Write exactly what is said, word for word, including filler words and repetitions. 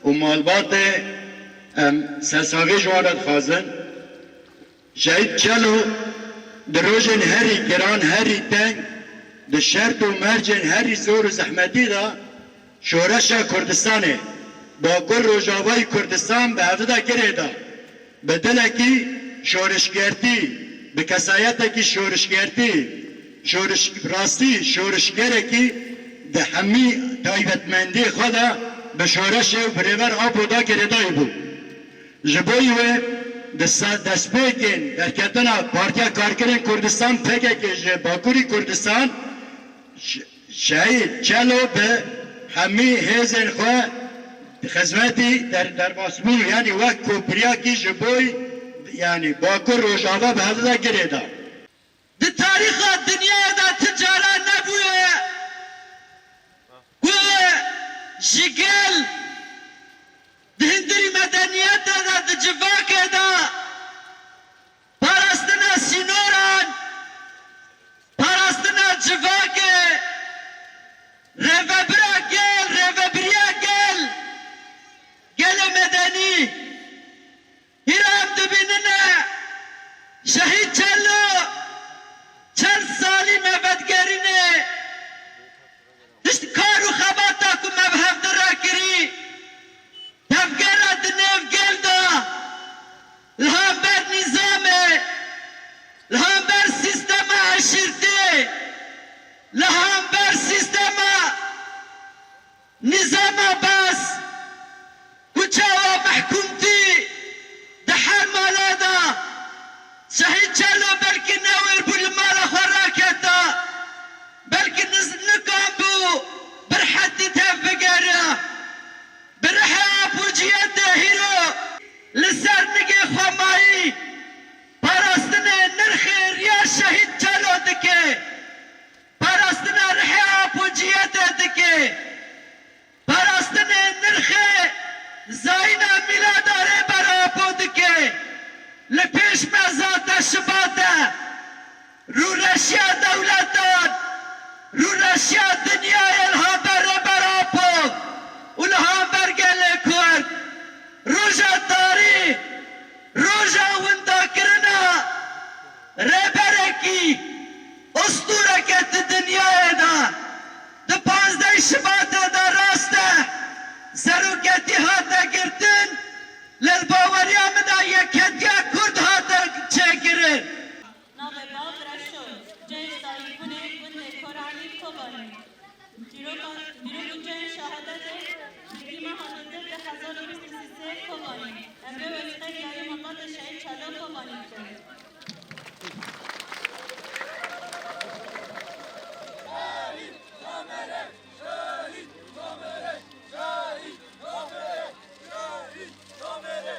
û malbatê em sersavî ji wan re dixwazin. Şehîd Çelo di rojên herî giran, herî teng, di şert û mercên herî zor û zehmetî de şoreşa Kurdistanê, Bakur Rojavayî Kurdistan bi hev de girê da. Bi dilekî şorişgertî, bi kesayetekî şorişgertî, şoriş-, rastî şorişgerekî di hemî taybetmendiyê xwe de bi şoreşê û bi Rêber Apo de girêdayî bû. Ji bo wê di se-, destpêkên derketina Partiya Karkerên Kurdistan, P K K, ji Bakurî Kurdistan, Ş-, Şehîd Çelo bi hemî hêzên xwe xizmetî der-, derbasbûn, yanî wek kopriyakî ji bo, yanî Bakur Rojava bi hev de girê da. Di tarîxa dinyayê de ti cara nebûye ku ji gel di hundirî medeniyetê de, di civakê de parastina sînoran, parastina civakê, rêvebira gel, rêvebiriya gel, gelê medenî. Hîra em dibînine Şehîd Çelo çend salî me vedigerîne, pişt kar û xebata ku me bi hev de rakirî, tevgera di nêv gel de, li hember nîzamê, li hember sîstema eşîrtî, li hember sîstema nîzama bes, ku çawa mehkûmtî di her mala de Şehîd Çelo belkî newêr bû li mala xwe raketa, belkî niz-, nikan bû bi rehetî tev bigere. Bi rihê apûciyetê hîro li ser nigê xwemayî parastinê nirxê riya Şehîd Çelo dike. Parastina rihê apûciyetê dike. Parastinê nirxê zayîna mîlada Rêber Apo dike. Li pêş me zate Şibat e. Rûreşiya dewletan, rûreşiya dinyayê li hember Rêber Apo û li hember gelê Kurd. Roja tarî, roja windakirina rêberekî, ustûreke di dinyayê de, di panzdeh Şibatê de rast e, seroketî hate girtin, lê li baweriya min de yekhetiya Kurd hate çêkirin. Navê Bav Reşo, cihê starîbûnê gundê Koranî Kobanê. Dîroka, dîrok û cihên şehadetê.